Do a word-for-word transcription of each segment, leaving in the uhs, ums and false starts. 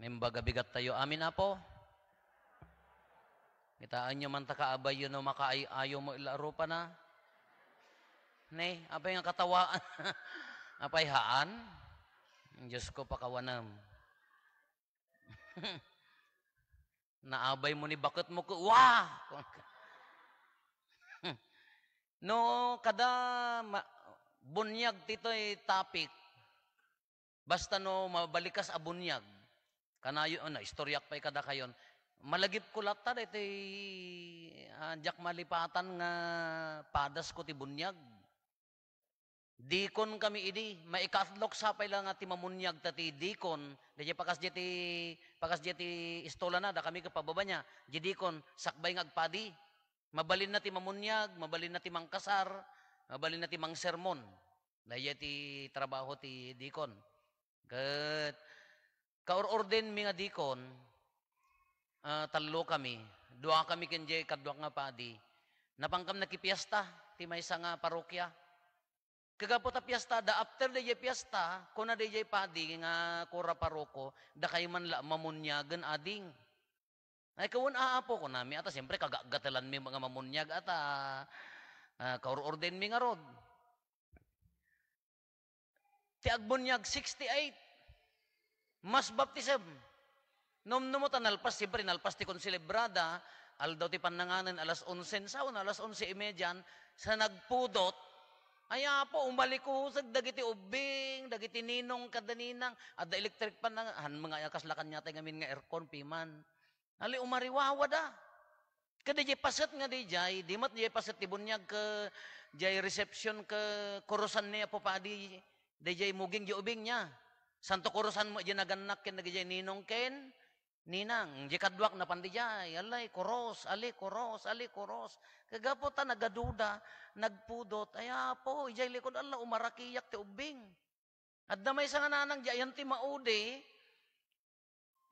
Naimbag a bigattayo. Amin, Apo. Kitaenyo man ta kaabayyo no makaay-ayo mo ila rupana. Ne, apay nga katawaan? Apay haan? Diyos ko, pakawanem. Naabay mo ni baket mo ko, wa! No, kada ma-, bunyag ti toy topic, basta no mabalikas a bunyag, kanayon, ano, istoryak pay kadakayon, malagipko latta daytoy, ah, diak malipatan nga padas ko ti bunyag. Dikon kami idi, maikaatlok sa pay la nga ti mamuniag ta ti dikon, daydiay pakas diay ti, pakas diay ti istolana, dakami ket pababa niya, diay dikon, sakbay nga agpadi. Mabalinna ti mamuniag, mabalinna ti mangkasar, mabalinna ti mangsermon. Daydiay ti trabaho ti dikon. Ket kaur-ordenmi nga dikon, ah, tallo kami. Dua kami ken diay kaduak nga padi. Napankam nakipiesta ti maysa nga parokya. Kagapu ta piesta da, after daydiay piesta, kuna daydiay padi nga kura paroko, dakay man la mamuniagen ading. Ay, kawen, a, Apo, kunami, ata, siyempre, kagagatelanmi nga mamuniag, ata, ah, kaur-ordenmi ngarud. Ti agbuniag, sixty-eight. Mass baptism. Numnum ta nalpas, siyempre, nalpas ti konselebrada, aldaw ti pannanganen, alas onse, sao, alas onse y media, sa nagpudot, ay, Apo, umalikuseg dagiti ubbing, dagiti ninong kada ninang, adda electric fan na, han, mga kasla kaniatay ngamin nga aircon, piman. Ali, umariwawada. Ket diay paset nga diay, di met diay paset ti buniag ket diay reception ket kurusan ni Apo Padi, diay muging diay ubing niya. Santo kurusan met diay nagannak ken dagidiay ninong ken ninang. Diay kaduak napan diay, alay, kuros, ali, kuros, ali, kuros. Kagapu ta nagaduda, nagpudot, ay, Apo, idiay likod, Allah, umarakiak ti ubing. Adda maysa nga nanang, diay ayan ti maudi,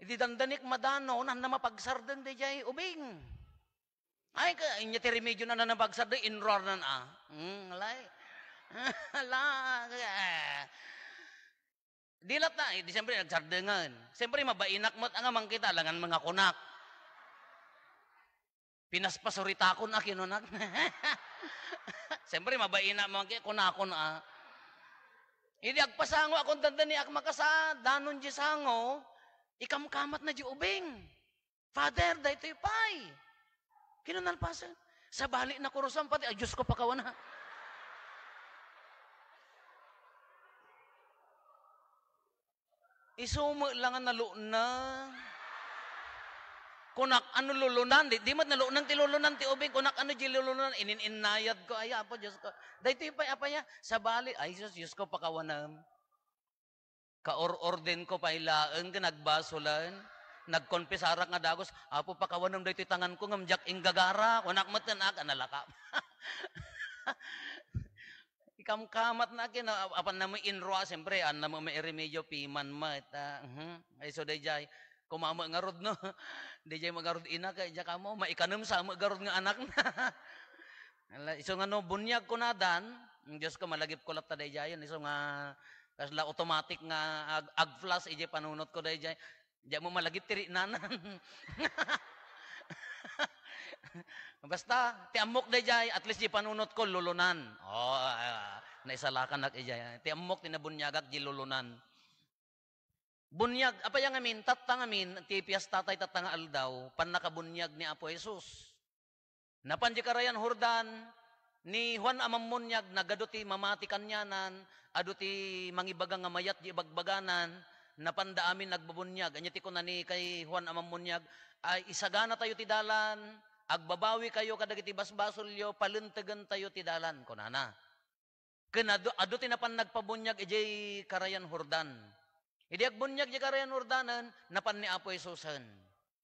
iti dandanik madano, naan na mapagsardeng daydiay ubing. Ay, ka, inya ti remedio na, na napagsardeng, inruarnan a. Hmm, alay. Ala, eh. Di latta, eh, di siyempre nagsardengen. Siyempre, mabainak met nga mangkita, alangan mga kunak. Pinaspasuritakon a kinunak. Siyempre, mabainak man ki-, kunakon a. Idi agpasango a kuntanda ni ak makasa, danon di sango, ikamkamat na di ubing. Father, daytoy pay. Kinunalpasan. Sabali na kurusan pati, ay, Diyos ko, pakawana. Isu met la nga nalukneng. Kunak, ano lulunan? Di, di met nalukneng ti lulunan ti ubing. Kunak, ano di lulunan? Inin-innayad ko. Ay, Apo Diyos ko. Daytoy pay, apaya? Sabali. Ay, Diyos, Diyos ko, pakawanem. Kaur-orden ko pay laeng ken nagbasolen. Nagkonpesarak nga dagus, "Apo, pakawanem daytoy tangan ko ngem diak inggagara." Kunak met ken ak, a, nalaka. Ikamkamat na ken, a-, apan na met inrua, siyempre, an na met mairemedio, piman met, a, mhm. Ay, so, daydiay, kuma met ngarud, no? Daydiay met ngarud ina, kay diak ammo, maikanem sa met ngarud nga anak na. Ala, isu nga no, buniag kunadan, Diyos ko, malagip ko latta daydiayen, isu nga, kasla automatic nga ag-, ag-flash, idiay panunot ko daydiay. Diak mo malagip ti riknanan. Basta, ti ammok daydiay, at least di panunot ko, lulunan. Oh, ah, naisalakan ak idiay. Ti ammok, ti nabuniagak, di lulunan. Buniag, apay ngamin, tatta ngamin, ti piesta tay tatta nga aldaw, pannakabuniag ni Apo Jesus. Napan di karayan Jordan, ni Juan a Mammuniag, nagadu ti mamati kanianan, adu ti mangibaga nga mayat di ibagbaganan, napanda amin nagbabuniag. Ania ti kuna ni kay Juan a Mammuniag, ay, "Isaganatayo ti dalan, agbabawikayo kadagiti basbasolyo, palentegentayo ti dalan," kunana. Ken adu, adu ti napan nagpabuniag idiay karayan Jordan. Idi agbuniag idiay karayan Jordanen, napan ni Apo Jesusen.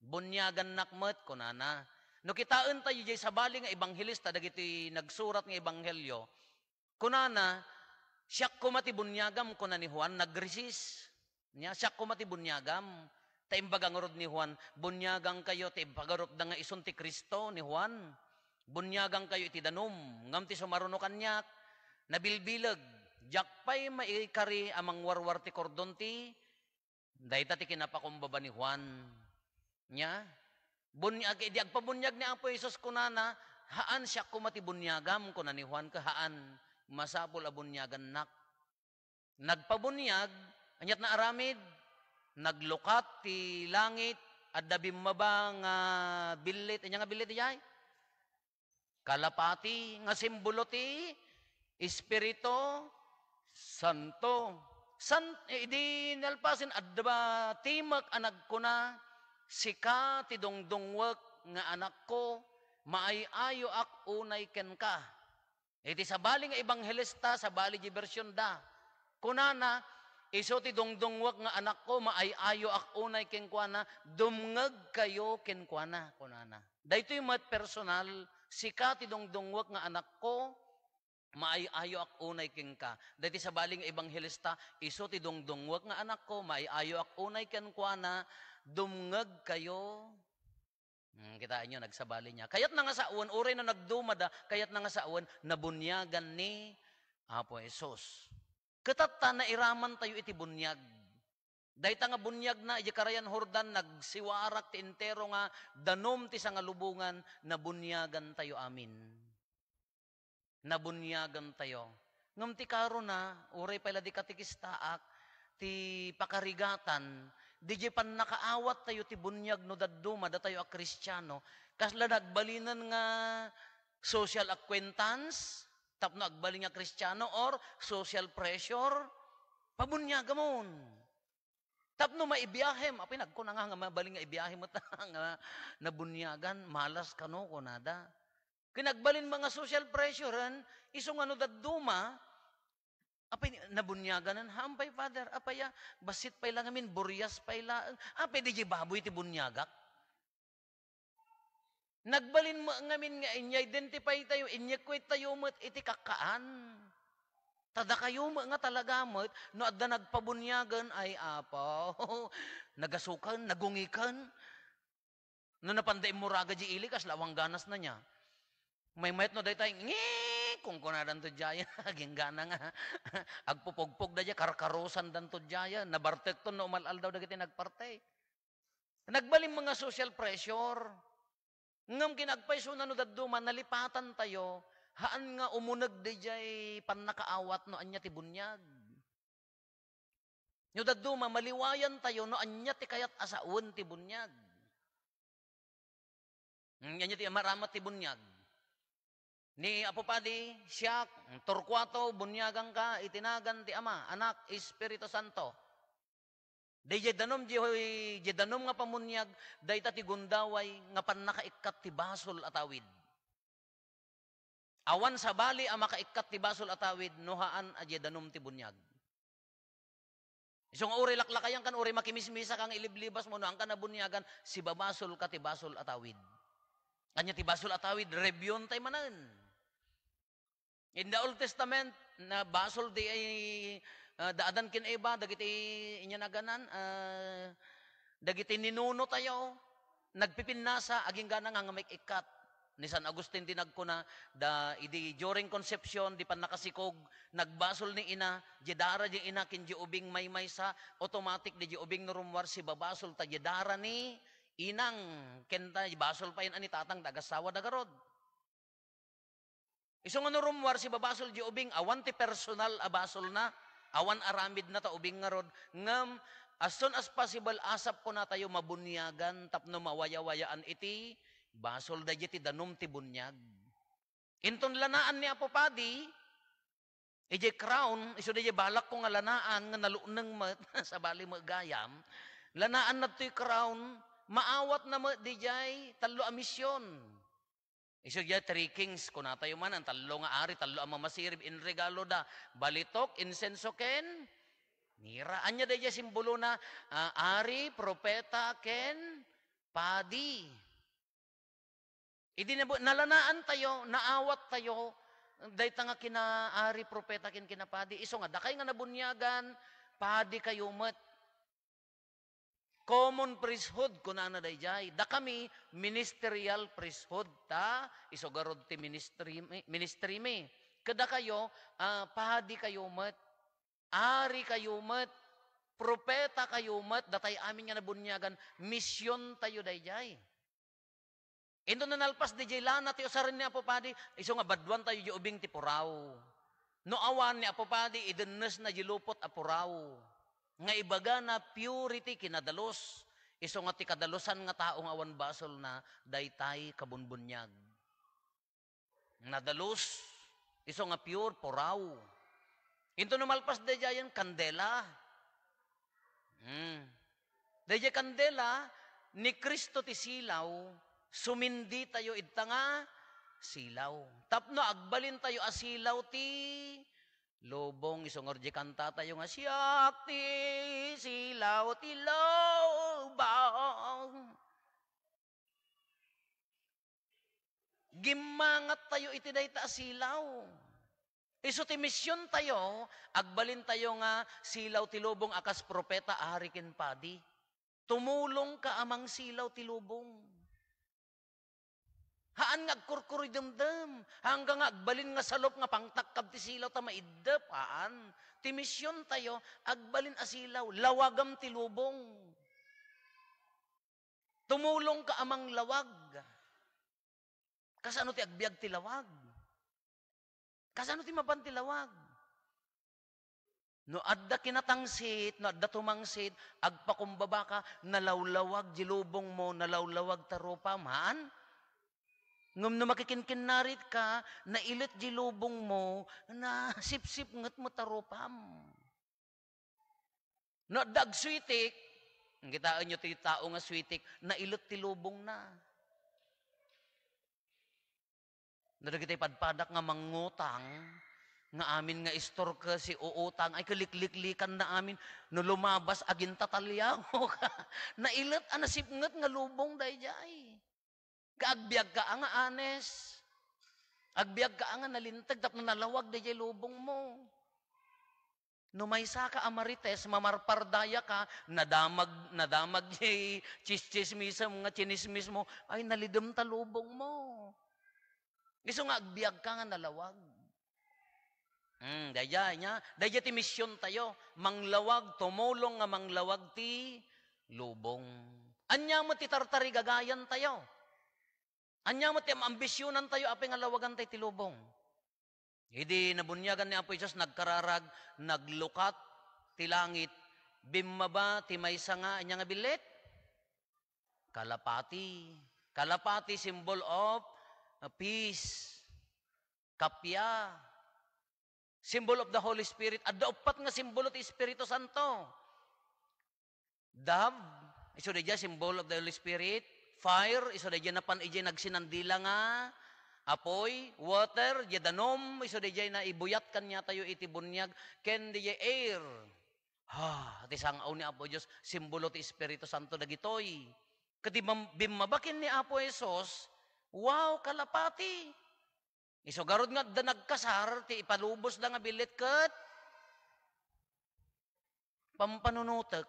"Buniagannak met," kunana. No kitaentayo idiay sabali nga ebanghelista dagiti nagsurat nga ebanghelio, kunana, "Siak koma ti buniagam," kuna ni Juan, nagresist. Nia, "Siak koma ti buniagam." Ta imbaga ngarud ni Juan, "Buniagangkayo ti impagarupda nga isun ti Cristo," ni Juan. "Buniagangkayo iti danum, ngem ti sumaruno kaniak, nabilbileg. Diak pay maikari a mangwarwar ti kordon ti Dayta ti kinapakumbaba ni Juan. Nia, bunyag, idi agpabuniag ni Apo Jesus, kunana, "Haan, siak koma ti buniagam," kuna ni Juan, ket haan, masapul a buniagannak. Nagpabuniag, aniat naaramid? Naglukat ti langit, adda bimmaba nga billit. Ania nga billit idiay? Kalapati nga simbolo ti Espiritu Santo. San-, idi nalpasen, adda timek a nagkuna, "Sika ti dungdungwek nga anakko, maay-ayoak unay kenka." Iti sabali nga ebanghelista, sabali di bersionda. Kunana, "Isu ti dungdungwek nga anakko, maay-ayoak unay kenkuana, dumngegkayo kenkuana," kunana. Daytoy met personal, "Sika ti dungdungwek nga anakko, maay-ayoak unay kenka." Daytoy sabali nga ebanghelista, "Isu ti dungdungwek nga anakko, maay-ayoak unay kenkuana, dumngegkayo." Hmm, kitaenyo, nagsabali nia. Kayatna nga sawen, uray no nagdumada, kayatna nga sawen, nabuniagan ni Apo Jesus. Ket tatta, nairamantayo iti buniag. Dayta nga buniagna, idiay Karayan Jordan, nagsiwarak ti entero nga danum ti sangalubongan, nabuniagantayo amin. Nabuniagantayo. Ngem ti karona, uray pay la di katekistaak, ti pakarigatan, didiay pannakaawattayo ti buniag no dadduma, datayo a Kristiano, kasla nagbalinen nga social acquaintance, tapno agbalin nga Kristiano, or social pressure, pabuniagamon. Tapno maibiahem, apay, nagkuna nga, nga mabalin nga ibiahem met nga nabuniagan, malas kano, kunada. Ket nagbalin met nga social pressure, isu nga no dadduma, apay, nabuniaganan, "Haan pay, Father, apay a, bassit pay la ngamin, burias pay laeng. Apay, didiay baboy ti buniagak?" Nagbalin met ngamin nga inya-identify tayo, inya-equate tayo met iti kakkaan. Ta dakayo met nga talaga met, no adda nagpabuniagen, ay, Apo, nagasuken, nagungiken. No napanda immuraga di ili, kasla awan ganasna nia. Maymayat no daytay, "Ngi!" kunkunadanto diay, aginggana nga agpupugpog da diay, karkarusandanto diay, nabartekton no umal-aldaw dagiti nagpartek. Nagbalin met nga social pressure. Ngem ket agpayso no dadduma, nalipatantayo, haan nga umuneg daydiay pannakaawat no ania ti buniag. No dadduma, maliwayantayo no ania ti kayat a sawen ti buniag. Hmm, ania ti maramat ti buniag? Ni Apo Padi, siak, Torcuato, buniaganka iti nagan ti Ama, Anak, Espiritu Santo. Daydiay danum, di, di danum nga pammuniag, dayta ti gundaway nga pannakaikkat ti basol a tawid. Awan sabali a makaikkat ti basol a tawid no haan a diay danum ti buniag. Isu nga uray laklakayanka, uray makimismisaka nga iliblibasmo, no haanka nabuniagan, sibabasolka ti basol a tawid. Ania ti basol a tawid? Reviewntay manen. In the Old Testament, nabasol ti, ah, da Adan ken Eva, dagiti inya naganan, ah, dagiti ninunotayo, nagpipinnasa, aginggana nga, nga maik-ikkat. Ni San Agustin ti nagkuna, da, idi during conception, di pannakasikog, nagbasol ni ina, diay dara diay ina, ken diay ubing maymaysa, automatic diay ubing no rummuar sibabasol, ta diay dara ni inang, ken ta, basol pay a ni tatang, da agassawa da garud. Isu nga no rummuar sibabasol diay ubing, awan ti personal a basolna, awan aramidna ta ubing ngarud, ngem as soon as possible, asappo natayo mabuniagan tapno mawayawayaan iti basol daydiay ti danum ti buniag. Inton lanaan ni Apo Padi, idiay crown, isu daydiay balakko nga lanaan nga nalukneng met, sabali met gayam, lanaan nattoy crown, maawatna met didiay tallo a mision. Isu diay Three Kings, kunatayo man, ang tallo nga ari, tallo a mamasirib, inregalo da, balitok, insenso, ken mira. Ania daydiay simbolona? Ah, ari, propeta, ken padi. Idi nabu-, nalanaan tayo, naawat tayo, dayta nga kinaari, propeta, ken kinapadi. Isu nga, dakay nga nabuniagan, padi kayo met. Common priesthood, kunana daydiay. Dakami, ministerial priesthood, ta isu garud ti ministry mi, ministry mi. Kadakayo, ah, padi kayo met, ari kayo met. Propetakayo met, datay amin nga nabuniagan, misiontayo daydiay. Inton nalpas daydiay lana ti usaren ni Apo Padi, isu nga baduantayo diay ubing ti puraw. No awan, ni Apo Padi, idennesna diay lupot a puraw. Nga ibagana purity, kinadalus. Isu nga ti kadalusan nga tao nga awan basolna, daytay kabunbuniag. Nadalus, isu nga pure, puraw. Inton no malpas daydiayen, kandela. Hmm. Daydiay kandela, ni Cristo ti silaw, suminditayo idta nga silaw. Tapno agbalintayo a silaw ti lubong, isu nga diay kantatayo nga, "Siak ti silaw ti lubong." Gimmangattayo iti dayta a silaw. Isu ti misiontayo, agbalintayo nga silaw ti lubong a kas propeta, ari ken padi. Tumulongka a mangsilaw ti lubong. Haan nga agkurkuridemdem, haan nga agbalin nga salup nga pangtakkab ti silaw ta maiddep, haan. Ti misiontayo, agbalin a silaw, lawagam ti lubong. Tumulongka a manglawag. Kasano ti agbiag ti lawag? Kasano ti mapan ti lawag? No adda kinatangsit, no adda tumangsit, agpakumbabaka, nalawlawag diay lubongmo, nalawlawag ta rupam, haan? Ngem no makikinkinnarit ka, nailet diay lubongmo, nasipsipnget met ta rupam. No adda agsuitik, kitaenyo ti tao nga suitik, nailet ti lubongna. No dagiti padpadak nga mangngutang, nga amin nga istorka si uutang, ay, kalikliklikanna amin. No lumabas, agintatalyaw ka. Nailet a nasipnget nga lubong daydiay. Agbiagka a nga honest. Agbiagka a nga nalinteg tapno nalawag daydiay lubongmo. No maysaka a marites, mamarpardayaka, nadamag, nadamag diay tsistsismisem nga tsinismismo, ay, nalidem ta lubongmo. Isu nga agbiagka nga nalawag. Hmm, daydiay nia, daydiay ti misiontayo, manglawag, tumulong nga manglawag ti lubong. Ania met ti tartarigagayantayo? Ania met ti am-ambisionantayo apay nga lawagantayo ti lubong? Idi nabuniagan ni Apo Jesus, nagkararag, naglukat ti langit, bimmaba ti maysa nga, ania nga billit? Kalapati. Kalapati, symbol of, uh, peace. Kappia. Symbol of the Holy Spirit. Adda uppat nga simbolo ti Espiritu Santo. Dove, isu daydiay symbol of the Holy Spirit. Fire, isu daydiay napan idiay nagsinandila nga apoy. Water, diay danum, isu daydiay naibuyat kaniatayo iti buniag. Ken diay air. Ha, ti sang-aw ni Apo Dios, simbolo ti Espiritu Santo dagitoy. Ket di bam-, bimmaba ken ni Apo Jesus, wow, kalapati. Isu garud nga adda nagkasar ti ipalubosda nga billit ket pampanunutek.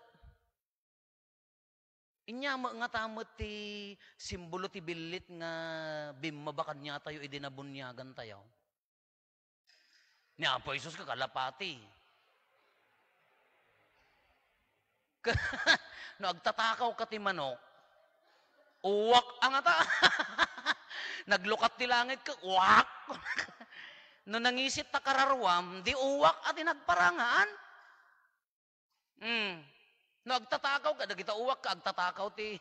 Ania met ngata met ti simbolo ti billit nga bimmaba kaniatayo idi nabuniagantayo? Ni Apo Jesus, kakalapati. No agtatakaw ka ti manok, uwak a ngata. Naglukat ti langit ka, uwak. No nangisit ta kararuam, di uwak a ti nagparangan. Hmm. No agtatakaw ka, dagita uwak ka, agtatakaw ti,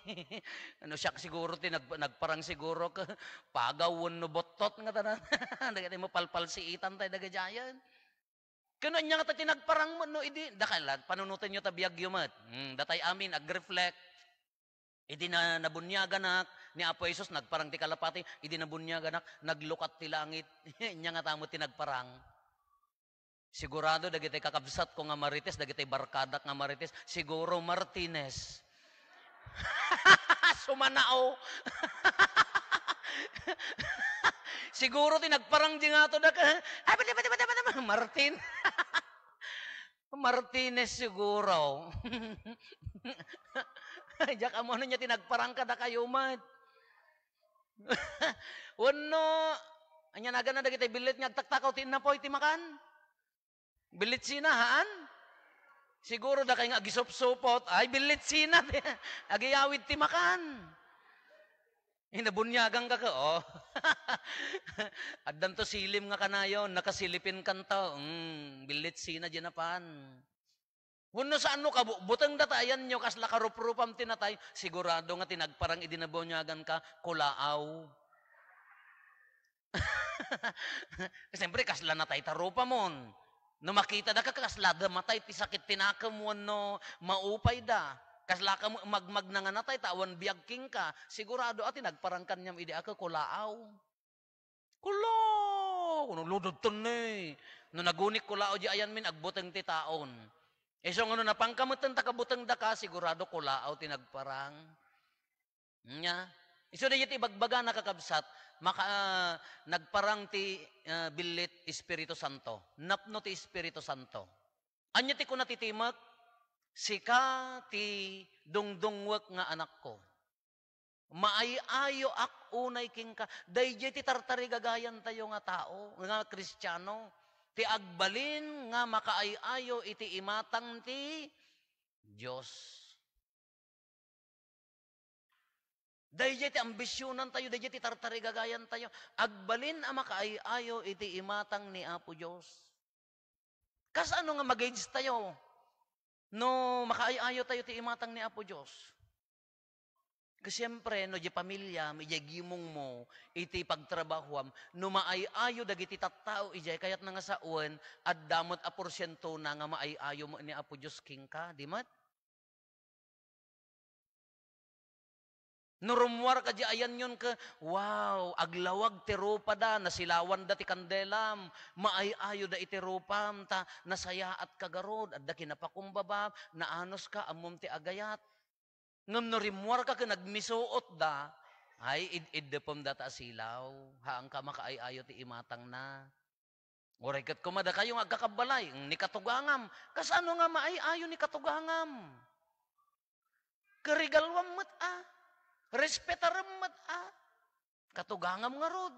ano, siak siguro ti nag-, nagparang siguro ka, pagaw wenno bottot nga tanan. Dagiti mapalpalsiitan tayo dagiti ayan. Ken ania ngata ti nagparang met no idi, dakal, panunotenyo ta biagyo met. Hmm, datay amin, agreflect. Idi na, nabuniaganak ni Apo Jesus, nagparang ti kalapati, idi nabuniaganak, naglukat ti langit. Ania ngata met ti nagparang. Sigurado, dagiti kakabsatko nga Marites, dagiti barkadak nga Marites, siguro Martinez. Sumanao. Siguro ti nagparang di nga to, dak-, ay, pati, pati, pati, pati, Martin. Martinez siguro. Diak ammono ania ti nagparang kadakayo met. Wenno, ania naganna dagiti billit nga agtaktakaw ti innapoy ti makan? Billit sina, haan? Siguro dakay nga agisupsupot, ay, billit sina ti agiyawid ti makan. Ay, nabuniagan ka ka, oh. Addanto silim nga kanayon, nakasilipin kanto. Mm, billit sina di napan. Wenno saan no kabu-, buteng data ayanyo, kasla karuprupam ti natay, sigurado nga ti nagparang idi nabuniagan ka, kulaaw. Siyempre, kasla natay ta rupamon. No makita da ka, kasla da matay ti sakit ti nakem wenno maupay da. Kasla ka mo-, magmagna nga natay ta awan biag kenka. Sigurado a ti nagparang kaniam idi a kakulaaw. Kulaaw! No, ludod to ni. No nagunik kulaaw di ayan min, agbuteng ti taon. Isu nga no napangka metten ta kabuteng da ka, sigurado kulaaw ti nagparang. Nya, isu dayta ti ibagbagana, kakabsat, maka-, ah, nagparang ti, ah, billit Espiritu Santo. Napno ti Espiritu Santo. Anya ti kuna ti timek? "Sika ti dungdungwek nga anakko. Maay-ayoak unay kenka." Daydiay ti tartarigagayantayo nga tao, nga Kristiano. Ti agbalin nga makaay-ayo iti imatang ti Dios. Daydiay ti ambisionantayo, daydiay ti tartarigagayantayo. Agbalin a makaay-ayo iti imatang ni Apo Dios. Kasano nga ma-gauge tayo no makaay-ayo tayo ti imatang ni Apo Dios? Ket siempre, no di pamiliam, idiay gimongmo, iti pagtrabahoam, no maay-ayo dagiti tattao idiay kayatna nga sawen, adda met a porsientona nga maay-ayo met ni Apo Dios kenka, di met? No rummuarka di ayanyon ket, wow, aglawag ti rupada, nasilawanda ti kandelam, maay-ayoda iti rupam, ta nasayaatka garud, adda kinapakumbabam, naanuska, ammom ti agayat. Ngem no rimmuarka ket nagmisuotda, ay, id-iddepem data a silaw, haanka makaay-ayo ti imatangna. Uray ket koma dakayo nga agkakabbalay, ni katugangam. Kasano nga maay-ayo ni katugangam? Karigaluam met a. Respetarem met a. Katugangam ngarud.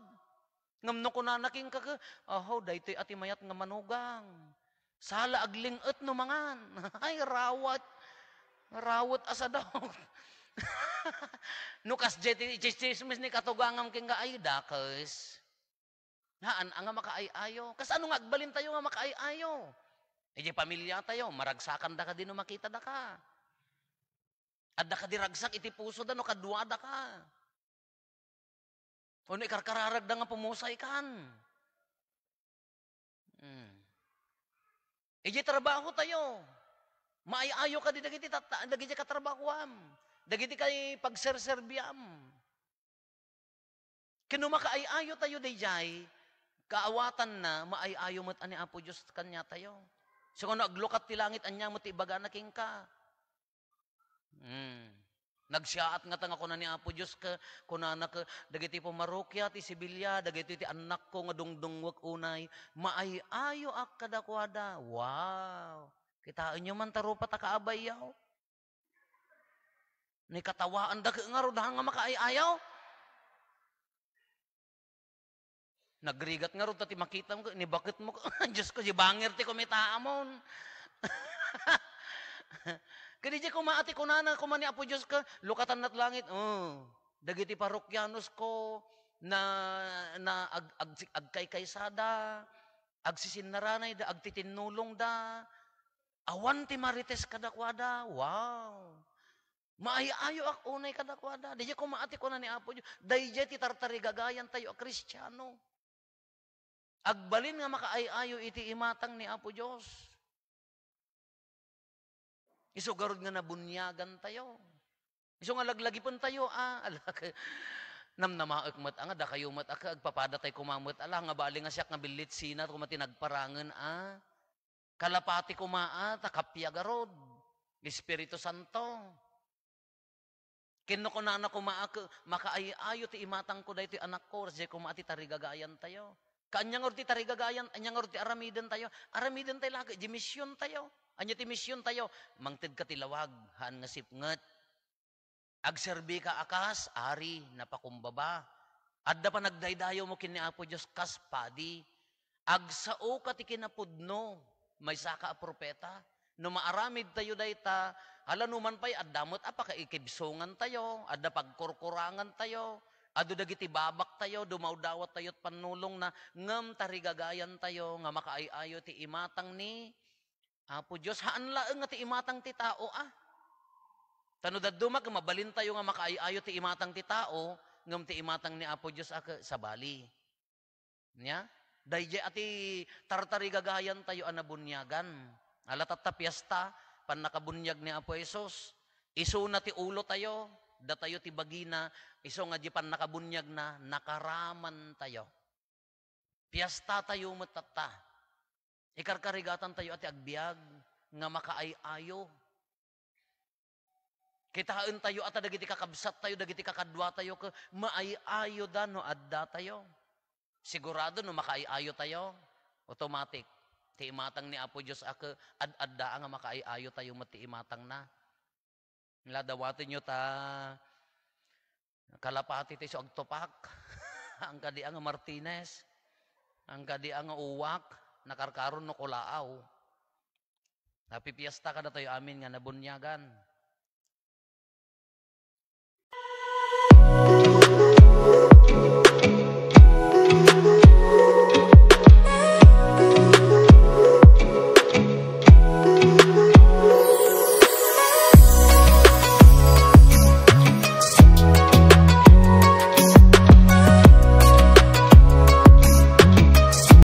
Ngem no kunana kenka, "Aho, daytoy a ti mayat nga manugang. Sala agling-et no mangan." Ay, rawet. Rawet a sadok. No kasdiay ti itsitsismis ni katugangam kenka, ay, dakes. Haan a nga makaay-ayo. Kasano nga agbalintayo nga makaay-ayo? Idiay pamiliatayo, maragsakanda kadi no makitada ka? Adda kadi ragsak iti pusoda no kaduada ka? Wenno ikarkararagda nga pumusay kan? Hmm. Idiay trabahotayo, maay-ayo kadi dagiti tatta-, dagiti katrabahoam, dagiti kay pagserserbiam. Ken no makaay-ayotayo daydiay, kaawatanna, maay-ayo met a ni Apo Dios kaniatayo. Isu nga no aglukat ti langit, ania met ti ibagana kenka? Hmm. Nagsiaat ngata nga kuna ni Apo Dios ket kunana ket, "Dagiti pumarokia ti Sevilla, dagitoy ti annakko nga dungdungwek unay, maay-ayoak kadakuada." Wow! Kitaenyo man ta rupa ta kaabayyo. Ni katawaanda ket ngarud, haan nga makaay-ayo. Nagrigat ngarud ta ti makitam ket ni baketmo ket, Diosko, di banger ti kumitaamon. Ket idiay koma a ti kunana koma ni Apo Dios ket, "Lukatannak langit." Oh, dagiti parokianosko na, na ag-, ag-, agkaykaysada, agsisinnaranayda, agtitinnulongda, awan ti marites kadakuada. Wow! Maay-ayoak unay kadakuada. Daydiay koma a ti kuna ni Apo Dios. Daydiay ti tartarigagayantayo a Kristiano. Agbalin nga makaay-ayo iti imatang ni Apo Dios. Isu garud nga nabuniagantayo. Isu nga laglagipentayo, a, ala, ke-, namnamaek met a nga dakayo met a ke-, agpapadatay koma met a la, nga bali nga siak nga billit sina koma ti nagparangen a. Kalapati koma a, ta kappia garud, Espiritu Santo. Ken no kunana koma a, ke-, makaay-ayo ti imatangko daytoy anakko, diay koma a ti tarigagayantayo. Kaanya ngarud ti tarigagayan, ania ngarud ti aramidentayo? Aramidentayo la ket di misiontayo. Ania ti misiontayo? Mangted ka ti lawag, haan nga sipnget. Agserbika a kas ari, napakumbaba. Adda panagdaydayawmo ken ni Apo Dios kas padi. Agsaoka ti kinapudno, maysaka a propeta. No maaramid tayo dayta, hala, numan pay, adda met a pakaikibsongan tayo, adda pagkurkurangan tayo, adu dagiti babak tayo, dumawdawat tayo ti pannulongna, ngem tarigagayan tayo nga makaay-ayo ti imatang ni Apo Dios. Haan laeng nga ti imatang ti tao, a. Ta no dadduma, mabalin tayo nga makaay-ayo ti imatang ti tao, ngem ti imatang ni Apo Dios a ke-, sabali. Nia? Daydiay a ti tartarigagayan tayo a nabuniagan. Ala, tatta, piesta, pannakabuniag ni Apo Jesus. Isuna ti ulo tayo, datayo ti bagina, isu nga di pannakabuniagna, nakaraman tayo. Piesta tayo met tatta. Ikarkarigatan tayo a ti agbiag nga makaay-ayo. Kitaen tayo a ta dagiti kakabsat tayo, dagiti kakadua tayo, ke-, maay-ayoda no adda tayo. Sigurado no makaay-ayo tayo, automatic. Ti imatang ni Apo Dios a ke-, ad-adda nga makaay-ayo tayo met ti imatangna. Ala, dawatenyo ta kalapati ti isu agtupak. Ang kadi nga Martinez. Ang kadi nga uwak. Nakarkaron no kulaaw. Napipiesta kadatayo amin nga nabuniagan.